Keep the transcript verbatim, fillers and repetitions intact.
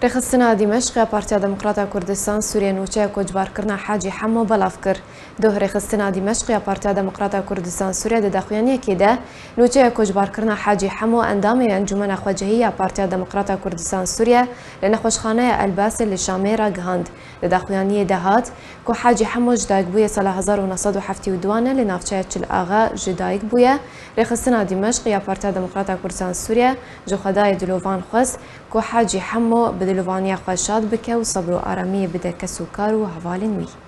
Rêxistina Dîmeşq ya Partiya Demokrata Kurdistan Sûriye nûçeya koçbarkirina Hacî Hemo belav kir. Doh rêxistina Dîmeşq ya Partiya Demokrata Kurdistan Sûriye di daxuyaniyekê de nûçeya koçbarkirina Hacî Hemo endamê Encûmena Xwecihî ya Partiya Demokrata Kurdistan Sûriye li nexweşxaneya Elbasê li Şamê ragihand. Di daxuyaniyê de hat ku Hacî Hemo ji dayikbûyê sala hezar û neh sed û heftê û duan e li navçeya Çil Axa ji dayik bûye. Rêxistina Dîmeşq ya Partiya Demokrata Kurdistan Sûriye ji Xwedayê dilovan xwest ku Hacî Hemo bi dilovaniya xwe şad bike û sebr û aramiyê bide kes û kar û hevalên wî.